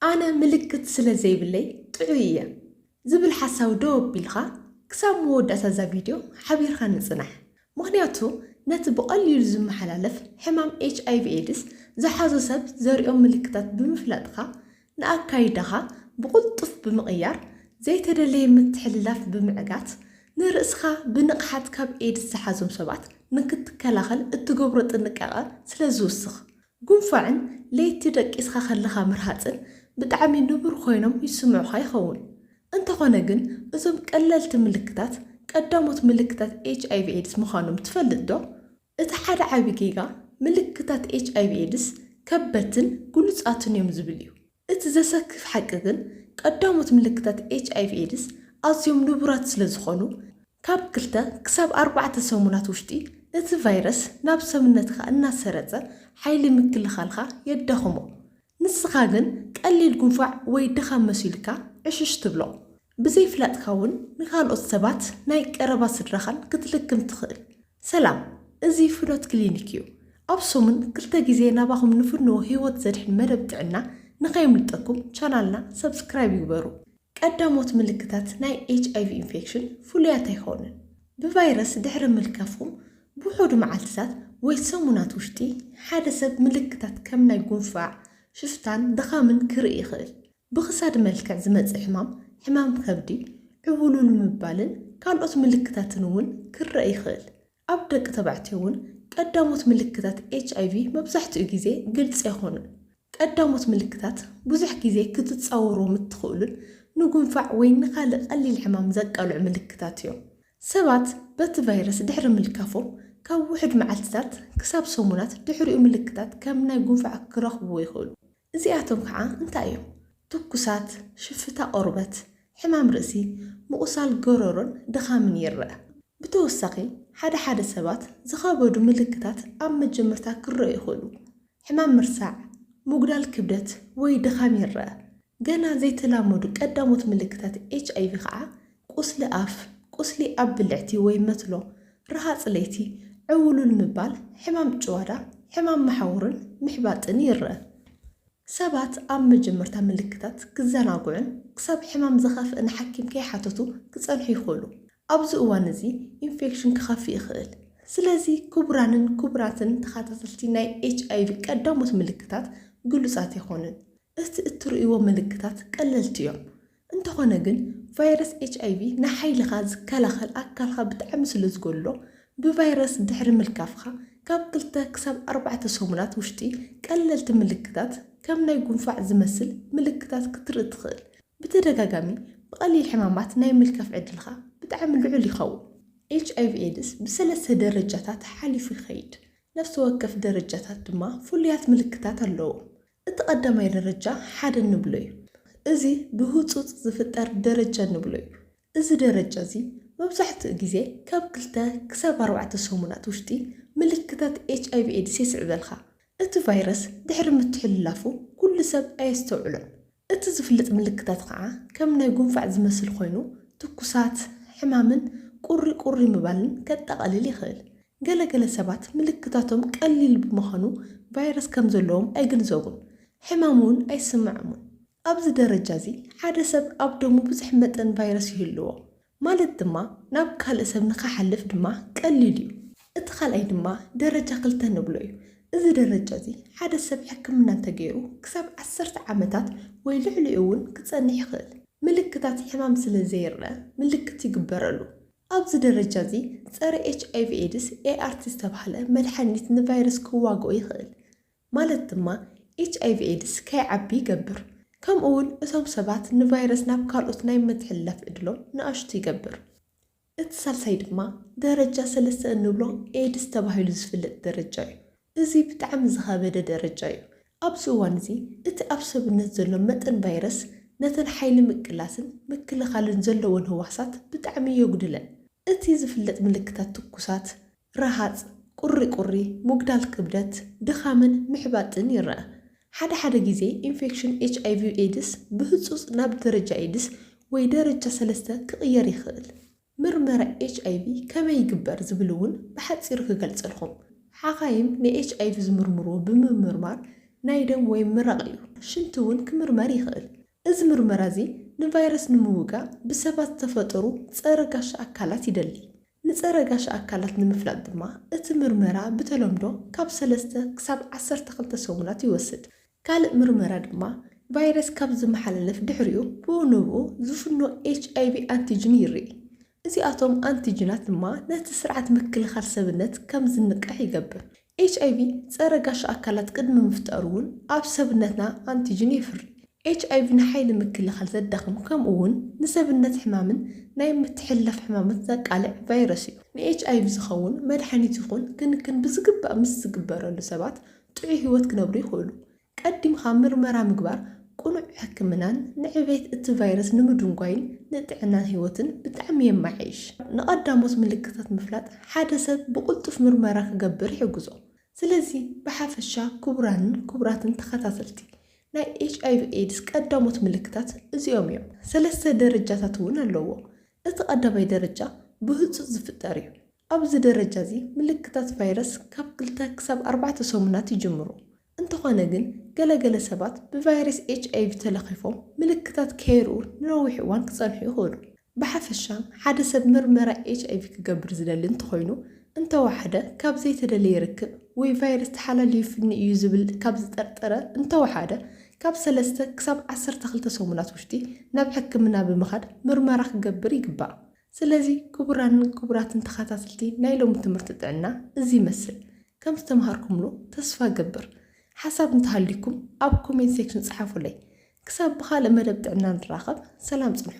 ኣነ ምልክት ስለ ዘይብለይ ጥዑይ እየ ዝብል ሓሳብ ደው ኣቢልካ ክሳብ መወዳእታ እዛ ቪድዮ ሓቢርካ ንጽናሕ። ምኽንያቱ ነቲ ብቐሊሉ ዝመሓላለፍ ሕማም ኤች ኣይ ቪ ኤድስ ዝሓዞ ሰብ ዘርእዮም ምልክታት ብምፍላጥካ ንኣካይዳኻ ብቕልጡፍ ብምቕያር ዘይተደለየ ምትሕልላፍ ብምዕጋት ንርእስኻ ብንቕሓት ካብ ኤድስ ዝሓዞም ሰባት ንክትከላኸል እትገብሮ ጥንቃቐ ስለ ዝውስኽ። ጉንፋዕን ለይቲ ደቂስካ ከለኻ ምርሃፅን ብጣዕሚ ንቡር ኮይኖም ይስምዑኻ ይኸውን። እንተኾነ ግን እዞም ቀለልቲ ምልክታት ቀዳሞት ምልክታት ኤች ኣይ ቪ ኤድስ ምዃኖም ትፈልጥ ዶ? እቲ ሓደ ዓቢ ጌጋ ምልክታት ኤች ኣይ ቪ ኤድስ ከበድትን ግሉጻትን እዮም ዝብል እዩ። እቲ ዘሰክፍ ሓቂ ግን ቀዳሞት ምልክታት ኤች ኣይ ቪ ኤድስ ኣዝዮም ንቡራት ስለ ዝኾኑ ካብ ክልተ ክሳብ ኣርባዕተ ሰሙናት ውሽጢ እቲ ቫይረስ ናብ ሰብነትካ እናሰረጸ ሓይሊ ምክልኻልካ የዳኽሞ። ንስኻ ግን ቀሊል ጉንፋዕ ወይ ድኻም መሲሉካ ዕሽሽ ትብሎ። ብዘይፍላጥካ እውን ንካልኦት ሰባት ናይ ቀረባ ስድራኻን ክትልክም ትኽእል። ሰላም፣ እዚ ፍኖት ክሊኒክ እዩ። ኣብ ሰሙን ክልተ ግዜ ናባኹም ንፍንዎ ህይወት ዘድሕን መደብ ጥዕና ንኸየምልጠኩም ቻናልና ሰብስክራይብ ይግበሩ። ቀዳሞት ምልክታት ናይ ኤች ኣይ ቪ ኢንፌክሽን ፍሉያት ኣይኮኑን። ብቫይረስ ድሕሪ ምልካፍኩም ብውሑድ መዓልትታት ወይ ሰሙናት ውሽጢ ሓደ ሰብ ምልክታት ከም ናይ ጉንፋዕ፣ ሽፍታን ድኻምን ክርኢ ይኽእል። ብኽሳድ መልክዕ ዝመጽእ ሕማም፣ ሕማም ከብዲ፣ ዕውሉል ምባልን ካልኦት ምልክታትን እውን ክረአ ይኽእል። ኣብ ደቂ ተባዕትዮ እውን ቀዳሞት ምልክታት ኤች ኣይ ቪ መብዛሕትኡ ግዜ ግልጺ ኣይኮኑን። ቀዳሞት ምልክታት ብዙሕ ግዜ ክትጻወርዎም እትኽእሉን ንጉንፋዕ ወይ ንኻልእ ቀሊል ሕማም ዘቃልዑ ምልክታት እዮም። ሰባት በቲ ቫይረስ ድሕሪ ምልካፎም ካብ ውሑድ መዓልትታት ክሳብ ሰሙናት ድሕሪኡ ምልክታት ከም ናይ ጉንፋዕ ክረኽብዎ ይኽእሉ። እዚኣቶም ከዓ እንታይ እዮም? ትኩሳት፣ ሽፍታ ቆርበት፣ ሕማም ርእሲ፣ ምቑሳል ጎረሮን ድኻምን ይረአ። ብተወሳኺ ሓደ ሓደ ሰባት ዝኸበዱ ምልክታት ኣብ መጀመርታ ክረኣዩ ይኽእሉ። ሕማም ምርሳዕ፣ ምጉዳል ክብደት ወይ ድኻም ይረአ። ገና ዘይተላመዱ ቀዳሞት ምልክታት ኤች ኣይ ቪ ከዓ ቁስሊ ኣፍ፣ ቁስሊ ኣብ ብልዕቲ ወይ መትሎ፣ ረሃፅ ለይቲ፣ ዕውሉል ምባል፣ ሕማም ጭዋዳ፣ ሕማም መሓውርን ምሕባጥን ይረአ። ሰባት ኣብ መጀመርታ ምልክታት ክዘናግዑን ክሳብ ሕማም ዝኸፍእ ንሓኪም ከይሓተቱ ክጸንሑ ይኽእሉ። ኣብዚ እዋን እዚ ኢንፌክሽን ክኸፍእ ይኽእል። ስለዚ ክቡራንን ክቡራትን ተኸታተልቲ ናይ ኤች ኣይ ቪ ቀዳሞት ምልክታት ግሉጻት ኣይኮኑን። እቲ እትርእይዎ ምልክታት ቀለልቲ እዮም። እንተኾነ ግን ቫይረስ ኤች ኣይ ቪ ንሓይልኻ ዝከላኸል ኣካልካ ብጣዕሚ ስለ ዝጎድሎ ብቫይረስ ድሕሪ ምልካፍካ ካብ ክልተ ክሳብ ኣርባዕተ ሰሙናት ውሽጢ ቀለልቲ ምልክታት ከም ናይ ጉንፋዕ ዝመስል ምልክታት ክትርኢ ትኽእል። ብተደጋጋሚ ብቐሊል ሕማማት ናይ ምልካፍ ዕድልካ ብጣዕሚ ልዑል ይኸውን። ኤች ኣይ ቪ ኤድስ ብሰለስተ ደረጃታት ሓሊፉ ይኸይድ። ነፍሲ ወከፍ ደረጃታት ድማ ፍሉያት ምልክታት ኣለዎም። እቲ ቀዳማይ ደረጃ ሓደ ንብሎ እዩ። እዚ ብህጹጽ ዝፍጠር ደረጃ ንብሎ እዩ። እዚ ደረጃ እዚ መብዛሕትኡ ግዜ ካብ ክልተ ክሳብ ኣርባዕተ ሰሙናት ውሽጢ ምልክታት ኤች ኣይ ቪ ኤድስ የስዕበልካ። እቲ ቫይረስ ድሕሪ ምትሕልላፉ ኩሉ ሰብ ኣየስተውዕሎን። እቲ ዝፍለጥ ምልክታት ከዓ ከም ናይ ጉንፋዕ ዝመስል ኮይኑ ትኩሳት፣ ሕማምን ቁሪ ቁሪ ምባልን ከጠቓልል ይኽእል። ገለገለ ሰባት ምልክታቶም ቀሊል ብምዃኑ ቫይረስ ከም ዘለዎም ኣይግንዘቡን፣ ሕማም እውን ኣይስምዖምን። ኣብዚ ደረጃ እዚ ሓደ ሰብ ኣብ ደሙ ብዙሕ መጠን ቫይረስ ይህልዎ፣ ማለት ድማ ናብ ካልእ ሰብ ንኽሓልፍ ድማ ቀሊል እዩ። እቲ ካልኣይ ድማ ደረጃ ክልተ ንብሎ እዩ። እዚ ደረጃ እዚ ሓደ ሰብ ሕክምና እንተገይሩ ክሳብ ዓሰርተ ዓመታት ወይ ልዕሊኡ እውን ክጸንሕ ይኽእል። ምልክታት ሕማም ስለ ዘይረአ ምልክት ይግበረሉ። ኣብዚ ደረጃ እዚ ጸረ ኤች ኣይ ቪ ኤድስ ኤ ኣር ቲ ዝተባህለ መድሓኒት ንቫይረስ ክዋግኦ ይኽእል። ማለት ድማ ኤች ኣይ ቪ ኤድስ ከይዓቢ ይገብር። ከምኡ እውን እቶም ሰባት ንቫይረስ ናብ ካልኦት ናይ ምትሕልላፍ ዕድሎም ንኣሽቱ ይገብር። እቲ ሳልሳይ ድማ ደረጃ ሰለስተ እንብሎ ኤድስ ተባሂሉ ዝፍለጥ ደረጃ እዩ። እዚ ብጣዕሚ ዝኸበደ ደረጃ እዩ። ኣብዚ እዋን እዚ እቲ ኣብ ሰብነት ዘሎ መጠን ቫይረስ ነተን ሓይሊ ምቅላስን ምክልኻልን ዘለወን ህዋሳት ብጣዕሚ የጉድለን። እቲ ዝፍለጥ ምልክታት ትኩሳት፣ ረሃጽ፣ ቁሪ ቁሪ፣ ምጉዳል ክብደት፣ ድኻምን ምሕባጥን ይረአ። ሓደ ሓደ ግዜ ኢንፌክሽን ኤች ኣይ ቪ ኤድስ ብህጹጽ ናብ ደረጃ ኤድስ ወይ ደረጃ ሰለስተ ክቕየር ይኽእል። ምርመራ ኤች ኣይ ቪ ከመይ ይግበር ዝብል እውን ብሓጺሩ ክገልጸልኩም። ሓኻይም ን ኤች ኣይ ቪ ዝምርምርዎ ብምምርማር ናይ ደም ወይ ምራቕ እዩ። ሽንቲ እውን ክምርመር ይኽእል። እዚ ምርመራ እዚ ንቫይረስ ንምውጋእ ብሰባት ዝተፈጠሩ ጸረ ጋሻ ኣካላት ይደሊ። ንጸረ ጋሻ ኣካላት ንምፍላጥ ድማ እቲ ምርመራ ብተለምዶ ካብ ሰለስተ ክሳብ ዓሰርተ ክልተ ሰሙናት ይወስድ። ካልእ ምርመራ ድማ ቫይረስ ካብ ዝመሓላለፍ ድሕሪኡ ብኡ ንብኡ ዝፍኖ ኤች ኣይ ቪ ኣንቲጅን ይርኢ። እዚኣቶም ኣንቲጅናት ድማ ነቲ ስርዓት ምክልኻል ሰብነት ከም ዝንቃሕ ይገብር። ኤች ኣይ ቪ ጸረ ጋሻ ኣካላት ቅድሚ ምፍጣሩ እውን ኣብ ሰብነትና ኣንቲጅን የፍሪ። ኤች ኣይ ቪ ንሓይሊ ምክልኻል ዘዳኽም ከምኡ እውን ንሰብነት ሕማምን ናይ ምትሕልላፍ ሕማማት ዘቃልዕ ቫይረስ እዩ። ን ኤች ኣይ ቪ ዝኸውን መድሓኒት ይኹን ክንክን ብዝግባእ ምስ ዝግበረሉ ሰባት ጥዑይ ህይወት ክነብሩ ይኽእሉ። ቀዲምኻ ምርመራ ምግባር ቅኑዕ ሕክምናን ንዕቤት እቲ ቫይረስ ንምድንጓይን ንጥዕናን ህይወትን ብጣዕሚ የማሓይሽ። ንቐዳሞት ምልክታት ምፍላጥ ሓደ ሰብ ብቕልጡፍ ምርመራ ክገብር ይሕግዞ። ስለዚ ብሓፈሻ ክቡራንን ክቡራትን ተኸታተልቲ ናይ ኤች ኣይ ቪ ኤድስ ቀዳሞት ምልክታት እዚኦም እዮም። ሰለስተ ደረጃታት እውን ኣለዎ። እቲ ቀዳማይ ደረጃ ብህጹጽ ዝፍጠር እዩ። ኣብዚ ደረጃ እዚ ምልክታት ቫይረስ ካብ ክልተ ክሳብ ኣርባዕተ ሰሙናት ይጅምሩ። እንተኾነ ግን ገለገለ ሰባት ብቫይረስ ኤች ኣይ ቪ ተለኺፎም ምልክታት ከይርኡ ንነዊሕ እዋን ክጸንሑ ይኽእሉ። ብሓፈሻ ሓደ ሰብ ምርመራ ኤች ኣይ ቪ ክገብር ዝደሊ እንተኾይኑ እንተወሓደ ካብ ዘይተደለየ ርክብ ወይ ቫይረስ ተሓላሊፉኒ እዩ ዝብል ካብ ዝጠርጠረ እንተወሓደ ካብ ሰለስተ ክሳብ ዓሰርተ ክልተ ሰሙናት ውሽጢ ናብ ሕክምና ብምኻድ ምርመራ ክገብር ይግባእ። ስለዚ ክቡራንን ክቡራትን ተኸታተልቲ ናይ ሎሚ ትምህርቲ ጥዕና እዚ ይመስል። ከም ዝተምሃርኩምሉ ተስፋ ገብር። ሓሳብ እንተሃልዩኩም ኣብ ኮሜንት ሴክሽን ጸሓፉለይ። ክሳብ ብኻልእ መደብ ጥዕና ንራኸብ፣ ሰላም ጽንሑ።